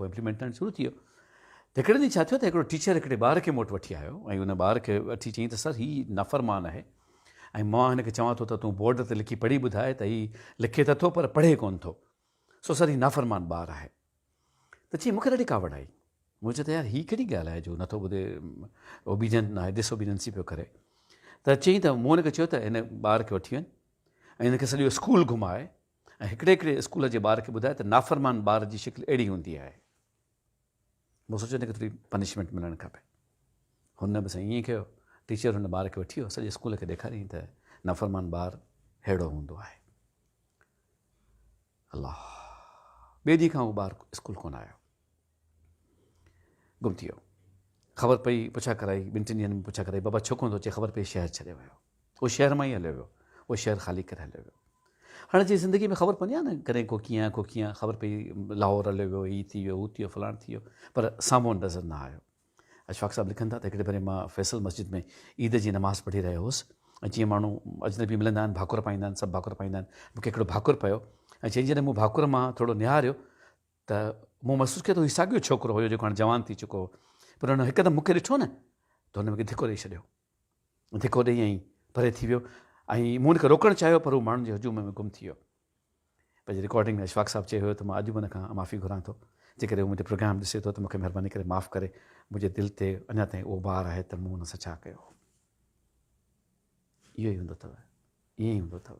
پوء امپليمينٽ ٿيڻ شروع ٿي ويو ته هڪڙي ڏينهن ڇا ٿيو ته هڪڙو ٽيچر هڪڙي ٻار کي مون وٽ وٺي آيو ۽ ان ٻار کي وٺي چيائين ته سر هي نافرمان آهي ۽ مان هن کي چوان ٿو ته تون بورڊ تي لکي پڙهي ٻڌاء ته هي لکي ته ٿو پر پڙهي ڪونه ٿو سو سر هي نافرمان ٻار آهي ته چيائين مون کي ڏاڍي ڪاوڙ آئي مون چيو ته يار هي ڪهڙي ڳالهه آهي جو نٿو ٻڌي اوبيڊينٽ نه آهي ڊس اوبيڊينس ئي پيو ڪري ته چيائين ته مون هن کي چيو ته هن ٻار کي وٺي وڃ ۽ هن کي سڄو اسڪول گهماء ۽ هڪڙي هڪڙي اسڪول جي ٻار کي ٻڌاء ته نافرمان ٻار جي شڪل اهڙي هوندي آهي. مون سوچيو هن کي ٿوري پنشمينٽ ملڻ کپي. هن به سائين ائين ڪيو. ٽيچر هن ٻار کي وٺي ويو، سڄي اسڪول کي ڏيکاريائين ته نافرمان ٻار ههڙو هوندو آهي. الله! ٻئي ڏينهن کان اهو ٻار اسڪول ڪونه آيو. گم ٿي ويو. خبر پئي، پڇا ڪرائي، ٻن ٽن ڏينهن ۾ پڇا ڪرائي، بابا ڇو ڪونه ٿو اچي؟ خبر پئي شهر ڇڏي ويو. اهو شهر مان ئي هليو ويو. اهو شهر خالي ڪري هليو ويو. هاڻي جي زندگي ۾ خبر پوندي آهي نه ڪڏهن ڪو ڪيئن آهي ڪو ڪيئن آهي، خبر پئي لاهور هليو ويو، هي ٿي ويو، هو ٿي ويو، فلاڻ ٿي ويو، پر سامهون نظر نه آيو. اشفاق صاحب لکن ٿا ته هڪڙي ڀيري مان فيصل مسجد ۾ عيد جي نماز پڙهي رهيو هوس ۽ جيئن ماڻهو اجنبي ملندا آهن ڀاڪر پائيندا آهن، سڀ ڀاڪر پائيندا آهن، مون کي هڪڙو ڀاڪر پيو ۽ چيائين جڏهن مون ڀاڪر مان ٿورو نهاريو ته مون محسوس ڪيو ته هي ساڳيو ڇوڪرو هيو جيڪو هاڻي جوان ٿي چڪو هو پر هن هڪدم مون کي ڏٺو نه ته هن مون کي ڌڪو ڏئي ڇڏيو. ڌڪو ڏئي ۽ پري ٿي ويو ۽ مون هن کي روڪڻ چاهيو پر هو ماڻهن جي هجوم ۾ گم ٿي ويو. پنهنجي رڪارڊنگ ۾ اشفاق صاحب چيو هيو ته مان اڄ به هن کان معافي گهران ٿو جيڪڏهن هو منهنجو پروگرام ڏسي ٿو ته مون کي مهرباني ڪري معاف ڪري منهنجي دل تي اڃا تائين اهو بار آهي ته مون هن سان ڇا ڪيو هو. اهو ئي هوندو اٿو. ائين ئي هوندو اٿو.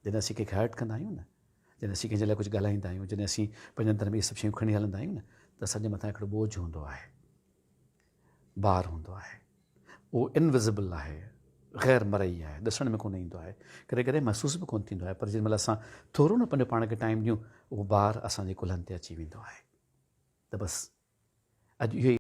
جڏهن اسين ڪنهن کي هرٽ ڪندا آهيون نه، جڏهن اسين ڪنهن جي لاء ڪجهه ڳالهائيندا آهيون، جڏهن اسين پنهنجي اندر ۾ اهي سڀ شيون کڻي هلندا آهيون نه ته اسان جي مٿان هڪڙو ٻوجهه هوندو آهي، بار هوندو آهي. اهو Invisible آهي، غير مرئي آهي، ڏسڻ ۾ ڪونه ايندو آهي، ڪڏهن ڪڏهن محسوس به ڪونه ٿيندو آهي پر جنهن مهل اسان ٿورو نه پنهنجو پاڻ کي ٽائيم ڏيون اهو بار اسان جي ڪلهن تي اچي ويندو آهي ته بس اڄ اهو ئي.